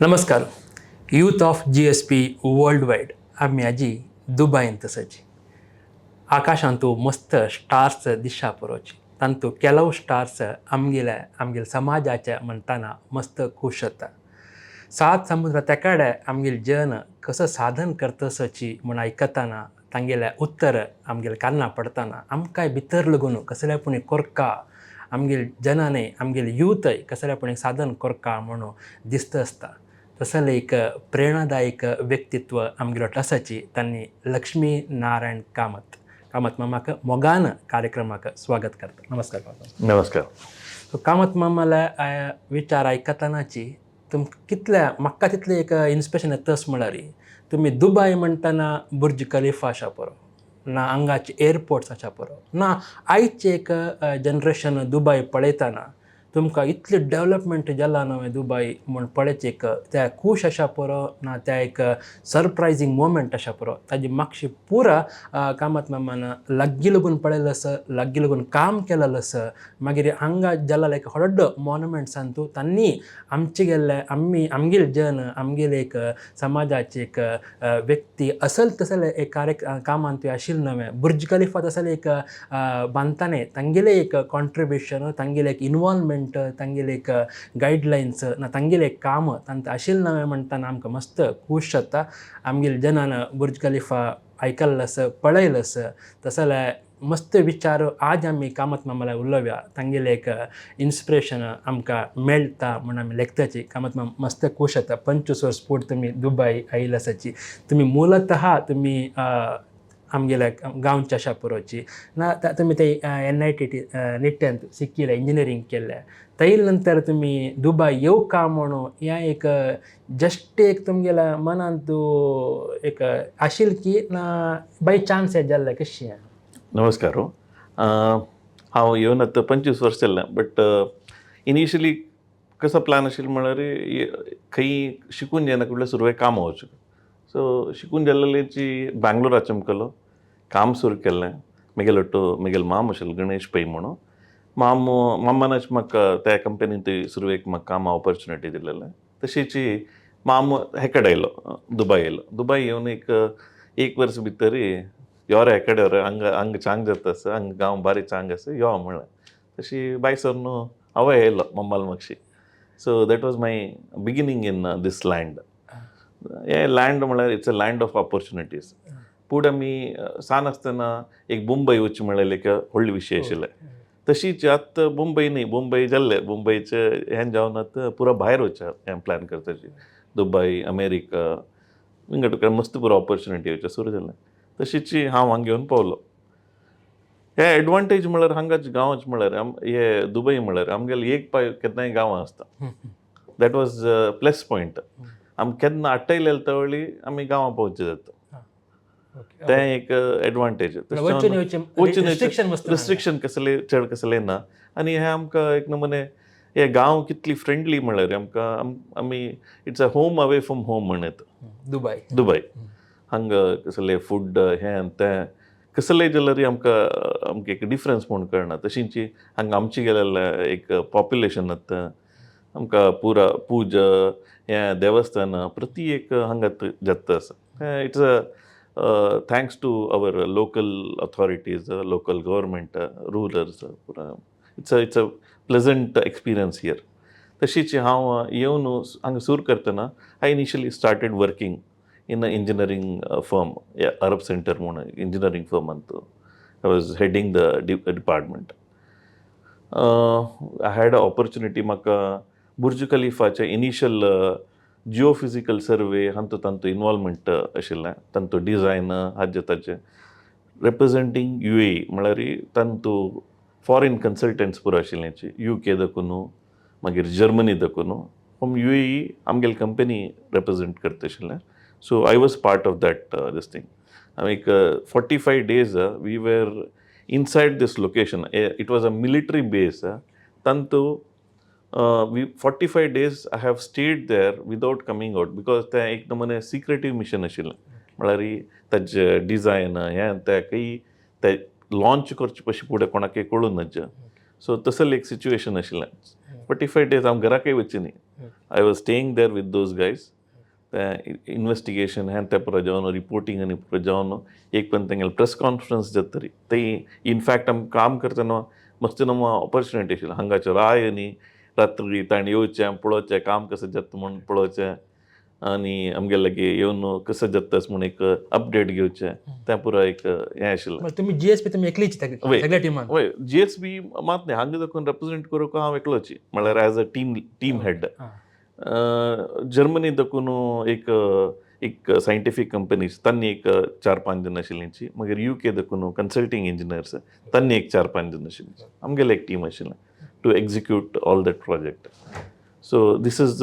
नमस्कार. Youth of GSP world wide, आमी आजी दुबायंत आसाची. आकाशांतू मस्त स्टार्स दिशा पुरोची. तांतू ಕೆಲವು स्टार्स आमगेले आमगेले समाजाचे म्हणटाना मस्त खूश जाता. सात समुद्र तेकाडे आमगेले जन कसो साधन करतसची म्हूण आयकतना, तांगेले उत्तर आमगेले कान्ना पडताना आमकांय भितर लगून कसले पूण कोरका, आमगेले जनाने आमगेले युथय कसले पूण साधन कोरका म्हणून दिसता आसता. तसलें एक प्रेरणादायक व्यक्तित्व आमगेलो आसाची. तांणी लक्ष्मी नारायण कामत. कामत मामाक मोगान कार्यक्रमाक स्वागत करता. नमस्कार कामत. नमस्कार. सो कामत मामाले विचार आयकतनाची तुमकां कितल्या म्हाका तितलें एक इन्स्पिरेशन येतच. म्हळ्यार तुमी दुबाय म्हणटना बुर्ज खलिफा आसा पुरो ना, हांगाचे एअरपोर्ट्स आसा पुरो ना, आयचे एक जनरेशन दुबाय पळयतना तुमकां इतलें डेवलपमेंट जाला नवें दुबाय म्हूण पळयचे एक त्या खूश आसा पुरो ना, त्या एक सरप्रायजींग मोमेंट आसा पुरो. ताजी मातशी पुरा कामत मामान लागीं लागून पळयलें आसा, लागीं लागून काम केलेलें आसा. मागीर हांगा जाला एक व्हड मॉन्युमेंट्सान तूं तांणी आमचे गेल्ले आमी आमगेले जन आमगेले एक समाजाचे एक व्यक्ती असल तसले एक कार्य कामान तुवें आशिल्लें नवें बुर्ज खलिफा तसले एक बांदताने तांगेलें एक कॉन्ट्रिब्युशन, तांगेलें एक इनवॉल्वमेंट, तांगेलें एक गायडलायन्स ना, तांगेलें एक काम तांकां आशिल्लें नवें म्हणटाना आमकां मस्त खूश जाता. आमगेले जनान बुर्ज खलिफा आयकल्लो आसा, पळयलो आसा. तसले मस्त विचार आज आमी कामत मामाल्या उलोवया. तांगेलें एक इन्स्पिरेशन आमकां मेळटा म्हूण आमी लेखताची. कामत मामा, मस्त खूश जाता. 25 वर्स फुडें तुमी दुबाय आयिल्ले आसाची. तुमी मुलतः तुमी आमगेल्या गांवच्या आशा पुरोची ना, तुमी ते एनआयटी निट्ट्यांत सिक्किले, इंजिनियरींग केल्लें. तैल नंतर तुमी दुबाय येवका म्हणून हें एक जस्ट एक तुमगेल्या मनांत एक आशिल्लें की ना बाय चान्स हें जाल्लें, कशें? नमस्कार हो. हांव येवन आतां 25 वर्स जालें, बट इनिशियली कसो प्लॅन आशिल्लो म्हळ्यार खंय शिकून जायना कुडल्या सुरवेक कामां वचूं. सो शिकून जाल्लेची बँगलोरा चमकलो, काम सुरू केलें. म्हगेलो म्हगेलो माम आशिल्लो गणेश पै म्हणून माम. मामानच म्हाका त्या कंपनीन सुरवेक म्हाका कामा ऑपॉर्च्युनिटी दिलेलें. तशीच माम हेकडे आयलो, दुबाय येयलो. दुबाय येवन एक एक वर्स भितर यो रे हेकडे, रे हांगा हांगा चांग जाता आसा, हांगा गांव बारी चांग आसा, यो म्हणलें. तशी बाय सर न्हू हांवूय येयलो मम्माल मागशी. So that was my beginning in this land. हे लँड म्हळ्यार it's a land of opportunities. पूण आमी सान आसतना एक मुंबय वचचें म्हळ्यार एक व्हडली विशय आशिल्लें. तशीच आतां मुंबय न्ही, मुंबय जाल्लें, मुंबयचें हें जावन आतां पुरो भायर वचचें हें प्लॅन करताची. दुबय, अमेरिका, विंगड तुका मस्त पुरो ऑपॉर्च्युनिटी येवचें सुरू जालें. तशीच हांव हांगा येवन पावलो. हे एडवांटेज म्हळ्यार हांगाच गांवाच म्हळ्यार हे दुबय म्हळ्यार आमगेले एक पांय केन्नाय गांवां आसता. That was plus point. आमी केन्ना आटयलेले तवळी आमी गांवां पावचे जाता. तें एक एडवांटेज. वचून येवचें रिस्ट्रिक्शन मस्त. रिस्ट्रिक्शन कसले चड कसलें ना. आनी हें आमकां एक नमुने हे गांव कितली फ्रेंडली म्हळ्यार आमकां आमी it's a home away from home म्हणत. दुबाय. दुबय हांगा कसले फूड हें तें कसलेय जाल्यार आमकां आमकां एक डिफरन्स म्हूण कळना. तशींच हांगा आमची गेलेलें एक पॉप्युलेशन आतां आमकां पुरा पुजा हें देवस्थान प्रति एक हांगा जाता आसा. It's a thanks to our local authorities, local government, rulers. पुरा it's a pleasant experience here. तशीच हांव येवन हांगा सूर करतना I initially started working in a engineering firm, Arab Center म्हणून engineering firm Antu. I was heading the department. I had a opportunity, म्हाका बुर्ज खलिफाचे initial Jio physical survey हांतू तांतू इनवॉल्वमेंट आशिल्लें. तांतू डिझायन हाजे ताजें रिप्रेझेंटींग युएई. म्हळ्यार तांतू फॉरेन कन्सल्टंट्स पुरो आशिल्ले, युके दकून, मागीर जर्मनी दकून. फ्रॉम युएई आमगेली कंपनी रिप्रेझेंट करता आशिल्लें. So I was part of that this thing. एक 45 days we were inside this location. It was a military base. तांतू we 45 days I have stayed there without coming out, because तें एक नमुने सिक्रेटीव mission आशिल्लें. म्हळ्यार ताजें design हें तें काही ते लॉन्च करचे पशी फुडें कोणाकय कळूं नज. सो तसलें एक सिच्युएशन आशिल्लें. 45 डेज हांव घराकय वचचे न्ही. I was staying there with those guys. तें इन्वेस्टिगेशन हें तें पुरो जावन, रिपोर्टींग आनी पुरो जावन, एक पण तेंगेले प्रेस कॉन्फरन्स जाता तरी ती. इनफॅक्ट आमी काम करतना मस्त नमो ऑपॉर्च्युनिटी आशिल्ली. हांगाचो राय न्ही, रात्री ताणें येवचें, पळोवचें, काम कसें जाता म्हूण पळोवचें आनी आमगे लागीं येवन कसें जाता म्हूण एक अपडेट घेवचें. तें पुरो एक हें आशिल्लें. म्हळ्यार तुमी जीएसबी तुमी एकलीच सगळ्या टिमान? वय, जीएसबी मात न्ही, हांगा दाखोवन रिप्रेझेंट करूंक हांव एकलोची, म्हळ्यार as a team head. Germany दाखून एक एक सायंटिफीक कंपनीज, तांणी एक चार पांच जण आशिल्लींची. मागीर युके दाखून कन्सल्टींग इंजिनियर्स, तांणी एक चार पांच जण आशिल्ली. आमगेलें एक टीम आशिल्लें to execute all that project. So this is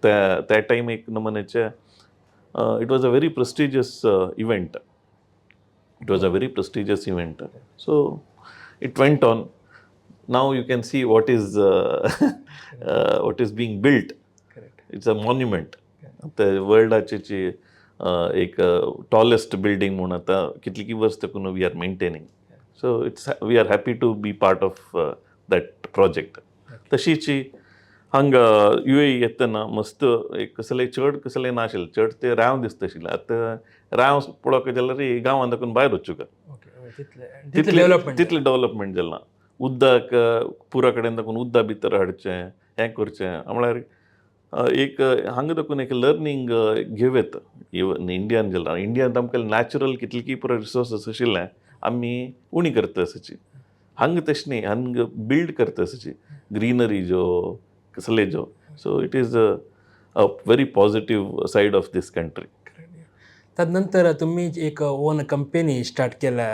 त्या त्या टायम एक नमुन्याचे it was a very prestigious event. It was a very prestigious event. So it went on. Now you can see what is being built. Correct It's a monument. ते वर्ल्डाची एक tallest building म्हूण आतां कितलीं वर्स तेकून we are maintaining. So it's we are happy to be part of that project. तशीच हांगा UAE येतना मस्त एक कसलें चड कसलें नाशिल्लें, चड ते राव दिसता आशिल्लें. आतां राव पळोवपाक जाल्यार गांवांत दाखून भायर वचूंक ओके, तितले तितले डेव्हलपमेंट. तितलें डेव्हलपमेंट जालां. उदक पुरा कडेन दाखून उदक भितर हाडचें, हें करचें, म्हळ्यार एक हांगा दाखून एक लर्नींग घेवं येता. इवन इंडियान जालां, इंडियान आमकां नॅचरल कितली पुरो रिसोर्सीस आशिल्लें, आमी उणी करता आसाची. हांगा तशें न्ही, हांगा बिल्ड करता आसाची, ग्रिनरी ज्यो कसले ज्यो. So it is a very positive side of this country. तदनंतर तुम्ही एक ओन कंपनी स्टार्ट केल्या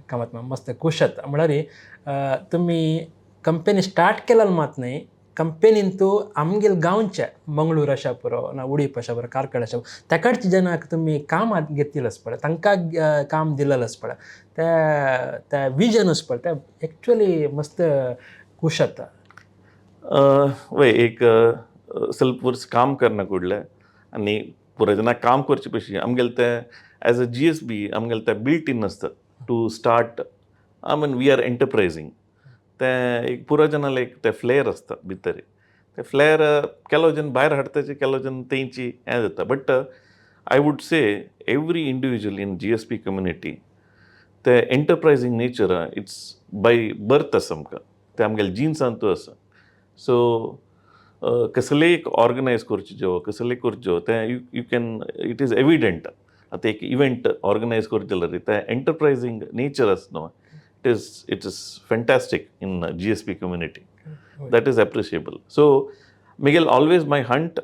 कामात, मस्त खुश जाता. म्हळ्यार तुम्ही कंपनी स्टार्ट केला मात न्ही, कंपनीन तूं आमगेल गांवचे मंगळूर आशा पुरो ना उडीप आशा पुरो, कार्कळ आशा पुरो, तेकाडच्या जनाक तुमी कामात घेतिल्लें पळय, तांकां काम दिलेलें पळय, ते ते विजन पळय, ते एक्चुअली मस्त खूश जाता. वय, एक सेल्फ वर्स काम करना कुडलें आनी पुराय जेन्ना काम करचे पयलीं आमगेलें तें एज अ जीएसबी आमगेलें तें बिल्ट इन आसता to start. I mean, we are enterprising. तें एक पुरो जनाले एक तें फ्लेअर आसता भितर. तें फ्लेअर केलो जन भायर हाडटा, केलो जन तेंची हें जाता. But I would say every individual in GSB community, ते enterprising nature, it's by birth आसा आमकां. तें आमगेले जिन्सांतूय आसा. सो कसलेय एक ऑर्गनायज करचें ज्यो, कसलेय करच्यो, तें you can, it is evident. आतां एक इव्हेंट ऑर्गनायज करचें जाल्यार तें एंटरप्रायजींग नेचर आसा न्हू, it is fantastic in GSB community. That is appreciable. So Miguel always my hunt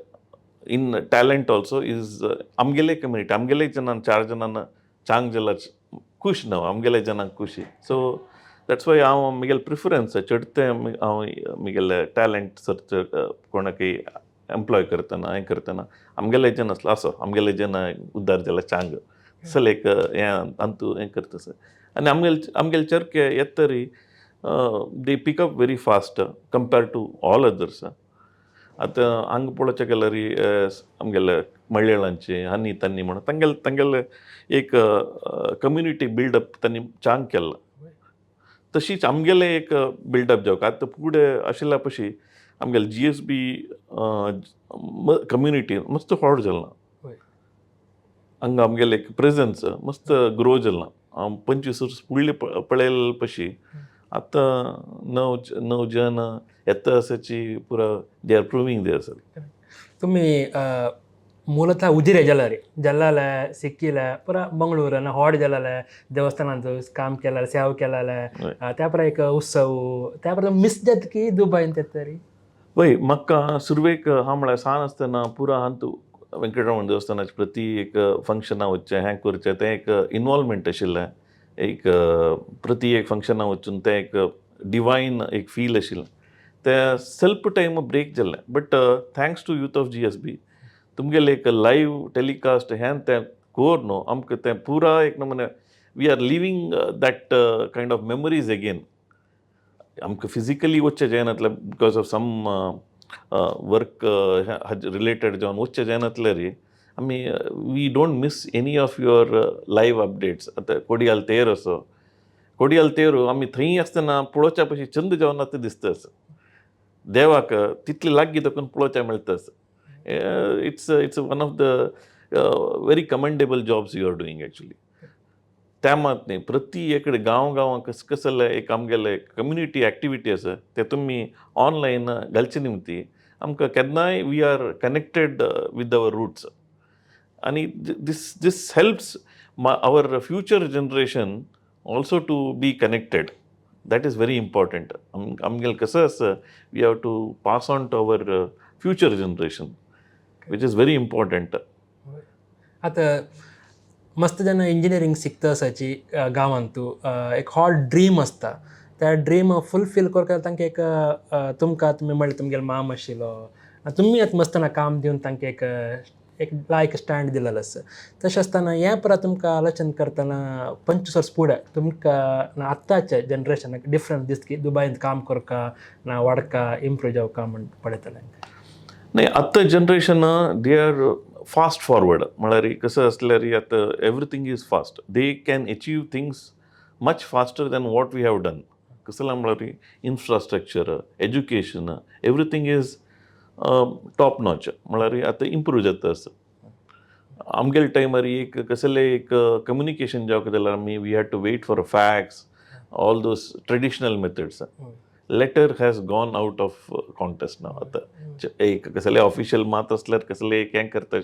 in talent also is आमगेले कम्युनिटी, आमगेले जनान, चार जणांना चांग जाल्यार खूश न्हू, आमगेले जनांक खुशी. सो that's why हांव मिगेल प्रिफरन्स चड तें हांव मिगेले टॅलंट सर्च, कोणाकय एम्प्लॉय करतना, हें करतना, आमगेले जन आसलो असो आमगेले जन उद्दार जाल्यार चांग असल एक हें अंतू हें करता सर. आनी आमगेले चरके येत तरी they pick up very fast compare to all others. आतां हांगा पळोवचें गेल्यार आमगेले मल्याळांचे आनी तांणी म्हणून तांगेले एक कम्युनिटी बिल्डअप तांणी चांग केल्ला. तशीच आमगेलें एक बिल्डअप जावंक आतां फुडें आशिल्ल्या पशी आमगेले जीएसबी कम्युनिटी मस्त फॉरवर्ड जाला. हांगा आमगेलें एक प्रेजन्स मस्त ग्रो जाला. हांव 25 वर्स फुडले पळयले पशी आतां नव नव जन येता आसाची पुरा they are proving their self. तुम्ही ಮೂಲತಃ ಉಜಿರೆ ಜಲಾರಿ ಜಲ್ಲಾಲೆ ಸಿಕ್ಕಿಲೆ ಪುरा मंगळूर हॉड जलाले देवस्थानांत काम केलाले, सेवा केलाले. त्या पर एक उत्सव त्या पर मिस जात की दुबयन ते तरी. वय, म्हाका सुरवेक हांव म्हळ्यार सान आसतना पुरा हांतू वेंकटरमण देवस्थानाचे प्रती एक फंक्शनां वचचें, हें करचें, तें एक इनवॉल्वमेंट आशिल्लें. एक प्रती एक फंक्शनां वचून तें एक डिवायन एक फील आशिल्लें. तें सेल्फ टायम ब्रेक जाल्लें, but thanks to Youth of GSB, तुमगेलें एक लायव्ह टेलिकास्ट हें तें कोर न्हू, आमकां तें पुरा एक नमुने we are living that kind of memories again. आमकां फिजिकली वचचें जायनातलें because of some work related जावन वचचें जायनातलें रे, आमी we don't miss any of your live updates. आतां कोडियाल तेर असो, कोडियाल तेर आमी थंय आसतना पळोवच्या पशी चंद जावन आतां दिसता असो. देवाक तितले लागीं दाखोवन पळोवचें मेळटा. It's one of the very commendable jobs you are doing actually. त्या मात न्ही, प्रति एकडे गांव गांवां कस कसले एक आमगेले कम्युनिटी एक्टिविटी आसा, ते तुमी ऑनलायन घालचे निमती आमकां केन्नाय we are connected with our roots आनी this helps our future generation also to be connected. That is very important. आमगेलें कसं आसा, we have to pass on to our future generation, which is very important. आतां मस्त जेन्ना engineering शिकता आसाची गांवांतू एक हॉट ड्रीम आसता. त्या ड्रीम फुलफील करपाक तांकां एक तुमकां तुमी म्हणलें तुमगेलो माम आशिल्लो, तुमी आतां मस्त ना काम दिवन तांकां एक लायक स्टँड दिलेलो आसा. तशें आसतना हें परत तुमकां आलोचन करतना 25 वर्स फुडें तुमकां ना आत्ताच्या जनरेशनाक डिफरंट दिसता की दुबायंत काम करका ना वाडका, इम्प्रूव जावका म्हण पळयतलें? नाही, आत्तां generation they are fast forward. म्हळ्यार कसं असल्यार आतां everything is fast. They can achieve things much faster than what we have done. कसं म्हळ्यार infrastructure, education, everything is top notch. म्हळ्यार आतां इम्प्रूव जाता आसा. आमगेले टायमार एक कसले एक कम्युनिकेशन जावंक जाल्यार आमी we had to wait for a fax, all those traditional methods. Letter has gone out of contest now. आतां एक कसले ऑफिशियल मात असल्यार कसले एक हें करता,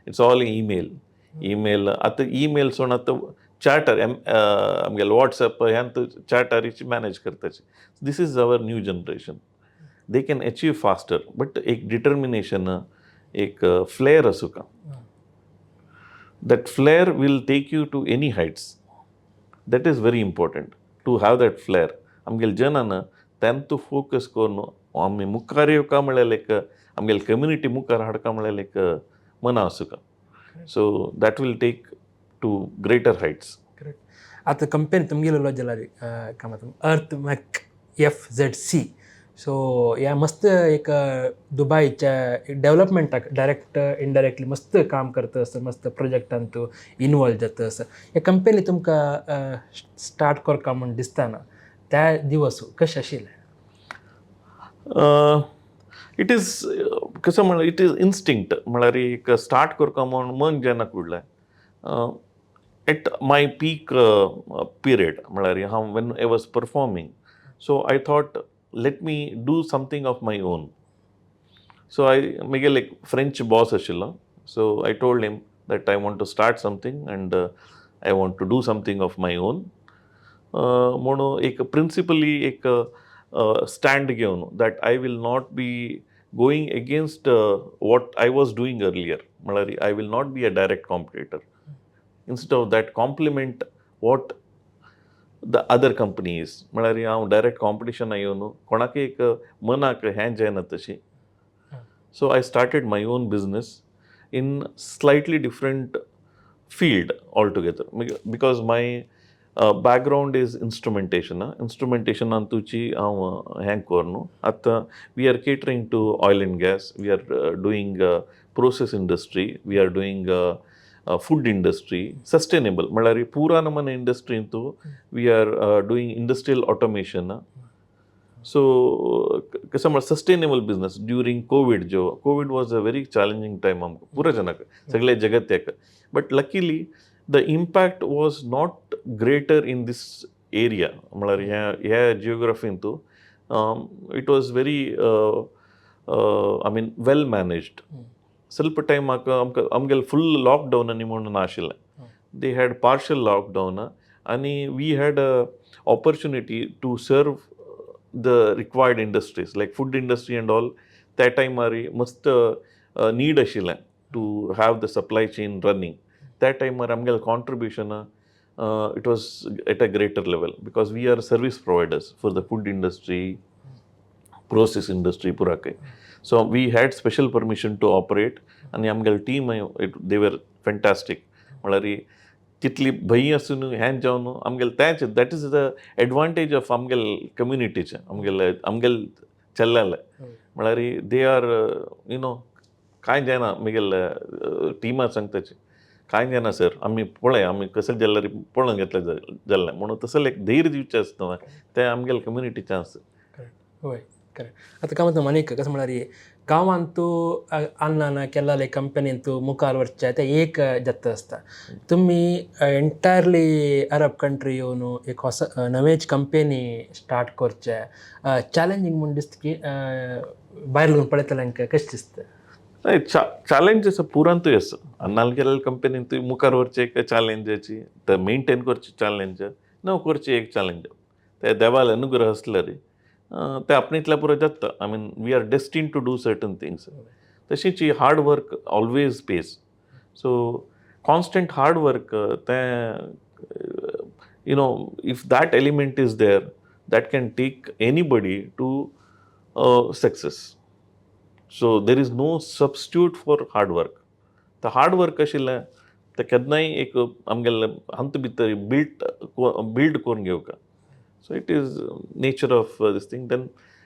it's all email, email. आतां ईमेल सोड, आतां चॅटर एम आमगेले वॉट्सएप ह्यान चॅटारीची manage करताची. This is our new generation. They can achieve faster, but एक डिटर्मिनेशन, एक flare आसूका. That flair will take you to any heights. That is very important to have that flair. आमगेले जनान तेंतू focus करून आमी मुखार येवका म्हळ्यार एक आमगेले कम्युनिटी मुखार हाडका म्हळ्यार एक मना आसूका. So that will take to greater heights. Correct. आतां कंपनी तुमगेलो जाल्यार कामात अर्थ मॅक एफझेडसी, सो ह्या मस्त एक दुबायच्या डेव्हलपमेंटाक डायरेक्ट इनडायरेक्टली मस्त काम करता आसा, मस्त प्रोजेक्टान तूं इनवॉल्व जाता आसा. ह्या कंपनी तुमकां स्टार्ट करका म्हूण दिसतना त्या दिवस कशें आशिल्लें? It is कसं म्हणल्यार it is instinct. म्हळ्यार एक स्टार्ट करका म्हूण मन जेन्ना कुडलें एट my peak period, म्हळ्यार हांव when I was performing, so I thought, let me do something of my own. So I म्हगेले एक फ्रेंच बॉस आशिल्लो, so I told him that I want to start something and I want to do something of my own म्हणून एक principally एक stand घेवन that I will not be going against what I was doing earlier. म्हळ्यार I will not be a direct competitor. Instead of that, complement what the other companies. म्हळ्यार हांव direct कॉम्पिटिशना येवन कोणाकय एक मनाक हें जायना तशी. So I started my own business in slightly different field altogether because my background is instrumentation. इन्स्ट्रुमेंटेशनान तुची हांव हें कर न्हू. आतां we are catering to oil and gas, we are doing process industry, we are doing food industry, sustainable म्हळ्यार पुरा नमन इंडस्ट्रींतू we are doing industrial automation. So कसं म्हळ्यार सस्टेनेबल बिजनस. ड्युरींग कोवीड जो Covid was a very challenging time आमकां पुरा जनाक, सगळे जगत्याक, but luckily the impact was not greater in this area. म्हळ्यार ह्या जिओग्राफींतू it was very, I mean, well managed. ಸ್ವಲ್ಪ time आमकां आमगेले फुल लॉकडावन आनी म्हणून नाशिल्लें. They had partial lockdown आनी we had a opportunity to serve the required industries like food industry and all. त्या टायमार मस्त नीड आशिल्लें to have the supply chain running. त्या टायमार आमगेलें contribution, it was at a greater level because we are service providers for the food industry, process industry पुराकय. So we had special permission to operate आनी आमगेले team, it they were fantastic. म्हळ्यार तितली भंय आसून हें जावन आमगेले तेंच, that is the advantage of आमगेले कम्युनिटीचें, आमगेले चल्लेलें. म्हळ्यार they are you know कांय जायना. म्हगेले टिमा सांगताचे, कांय जायना सर, आमी पळय, आमी कसले जाल्यार पळोवन घेतले जाल्लें म्हणून तसलें एक धैर्य दिवचें आसता तें आमगेले कम्युनिटीचें आसा. हय. करेक्ट. आतां कामत आनीक कसं म्हळ्यार गांवांत तूं अन्नान केल्ले कंपनीन तूं मुखार वचचें तें एक जाता आसता. तुमी एंटायरली अरब कंट्री येवन एक ಹೊಸ नवेच कंपनी स्टार्ट करचें चॅलेंजींग म्हूण दिसता की भायर लागून पळयतल्यांक कशें दिसता? नाही, चॅलेंज आसा पुरांतूय आसा. अन्नाल केल्ले कंपनीन तुवें मुखार व्हरचें एक चॅलेंजाची, ते मेंटेन करची चॅलेंज, न करची एक चॅलेंज. ते देवाले अनुग्रह आसल्यार ते आपणे इतल्या पुरो जाता. I mean, we are destined to do certain things. तशीच ही hard work always pays. So constant hard work तें, if that element is there, that can take anybody to success. So there is no substitute for hard work. The hard work आशिल्लें तें केन्नाय एक आमगेलें हातूंत भितर build करून घेवका. So it is nature of this thing. Then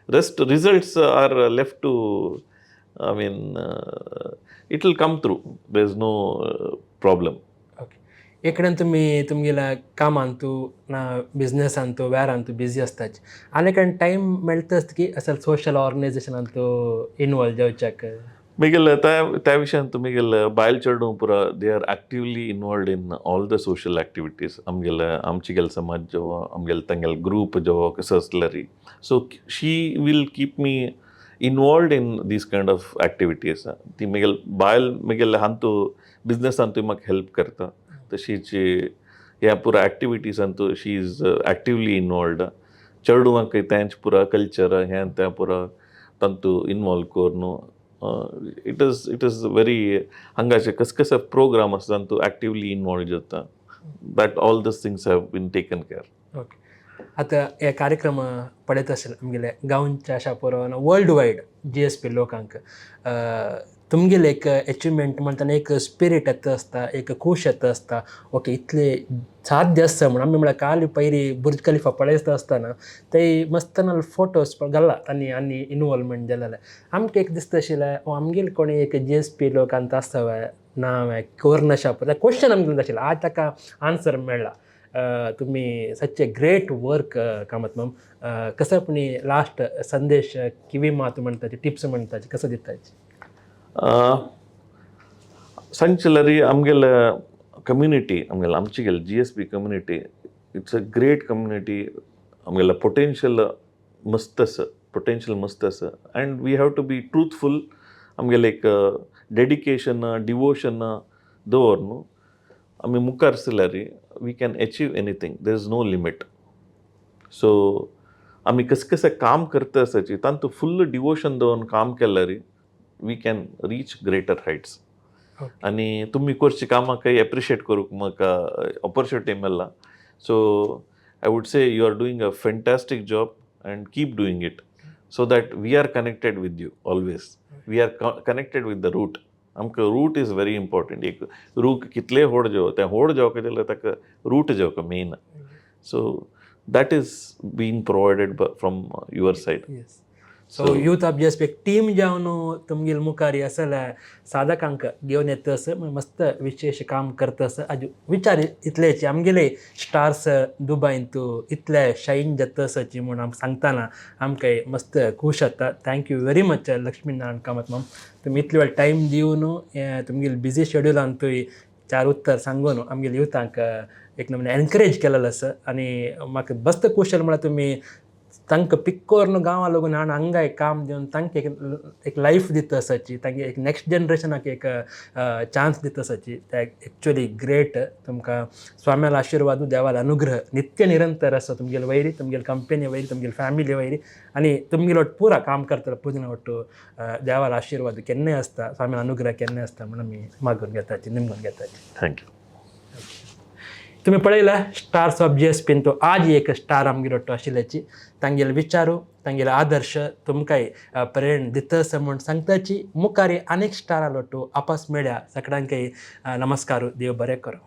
rest results are left to, I mean, it will come through. There is no problem. Okay, एक कडेन तुमी तुमगेल्या कामांतू ना बिजनसांतू वेव्हारांतू बिजी आसताच, आनी कडेन टायम मेळटा आसता की असं सोशल ऑर्गनायझेशनांतू इनवॉल्व जावच्याक? मिगेल त्या त्या विशयान तुमगेले बायल चेडूं पुरा they are actively involved in all the social activities. आमगेले आमची गेल समाज जो आमगेले तांगेले ग्रूप जो कसो आसल्यारी, so she will keep me involved in these kind of activities. ती म्हगेल बायल म्हगेले हांतू बिजनसांतूय म्हाका हेल्प करता. तशीच ह्या पुरा एक्टिविटीजांतू she is actively involved. चेडवांकय तेंच पुरा कल्चर हें तें पुरा तांतू इनवॉल्व करून it is very हांगाचे कस कसे प्रोग्राम आसा तांतू एक्टिवली इनवॉल्व जाता. That all these things have been taken care. Okay, आतां हे कार्यक्रम पळयत आशिल्ले आमगेले गांवच्या अशा पुरो वर्ल्ड वायड जीएसपी लोकांक तुमगेले एक एचिवमेंट म्हणटाना एक स्पिरीट येता आसता, एक खूश येता आसता, ओके इतले साध्य आसता म्हूण. आमी म्हळ्यार काल पयली बुर्ज खलिफा पळयता आसतना ते मस्त फोटोज घाला आनी आनी इनवॉल्वमेंट जालेलें आमकां एक दिसता आशिल्लें, आमगेले कोणी एक जीएसपी लोकांत आसता वे ना कोरना शा क्वेश्चन आमगेलें आशिल्लें. आज ताका आन्सर मेळ्ळा. तुम्ही such a great work Kamat ma'am. कसं पण लास्ट संदेश किवी मात म्हणताची, टिप्स म्हणताची कसं दिताची? सांगचें आमगेले कम्युनिटी, आमगेले आमची गेले GSP community, it's a great community. आमगेले पोटेन्शियल मस्त आसा, पोटेन्शियल मस्त आसा and we have to be truthful. आमगेले एक डेडिकेशन, डिवोशन दवर न्हू आमी मुखार सरल्यार we can achieve anything. There is no limit. So आमी कशें कशें काम करता आसाची तांतूत फुल्ल डिवोशन दवरून काम केल्यार we can reach greater heights. आनी तुमी करची कामां काही एप्रिशिएट करूंक म्हाका ऑपॉर्च्युनिटी मेळ्ळा. So I would say you are doing a fantastic job and keep doing it so that we are connected with you always. We are connected with the root. आमकां route is very important. एक रूख कितलेय व्हड जावं, तें व्हड जावंक जाल्यार ताका रूट जावंक main. So that is being provided from your side. Yes, so youth of GSP एक टीम जावन तुमगेले मुखार आसल्या साधकांक घेवन येता आसा, मस्त विशेश काम करता आसा. आज विचार इतलेच, आमगेले स्टार्स दुबायंत इतले शायन जाता आसाची म्हूण आमकां सांगतना आमकां मस्त खूश जाता. Thank you very much Lakshmi Narayan Kamat ma'am. तुमी इतले वेळ टायम दिवन तुमगेले बिजी शेड्युलान तुवें चार उत्तर सांगून आमगेले युथांक एक नमुने एनकरेज केलेलो आसा. आनी म्हाका बस्त खूश जालें म्हळ्यार तुमी तांकां पिक करून गांवा लागून हाडून हांगा एक काम दिवन तांकां एक एक लायफ दिता आसाची, तांगे एक नॅक्स्ट जनरेशनाक एक चान्स दिता आसाची. ते एक्चुअली ग्रेट. तुमकां स्वाम्याला आशिर्वाद, देवाला अनुग्रह नित्य निरंतर आसा तुमगेले वयरी, तुमगेले कंपनी वयरी, तुमगेले फॅमिली वयरी आनी तुमगेले ಒಟ್ಟು ಪೂरा काम करतले पुजना ಒಟ್ಟು देवाला आशिर्वाद केन्नाय आसता, स्वाम्याला अनुग्रह केन्नाय आसता म्हणून आमी मागून घेताची, निमगून घेताची. Thank you. तुम्ही पळयला स्टार्स ऑफ जीएसपीन तो आज एक स्टार आमगेलो ಒಟ್ಟು आशिल्ल्याची तांगेले विचारू, तांगेले आदर्श तुमकांय प्रेरणा दितस म्हूण सांगताची. मुखार आनीक स्टारा लोटू आपस मेळ्या. सगळ्यांकय नमस्कार. देव बरें करूं.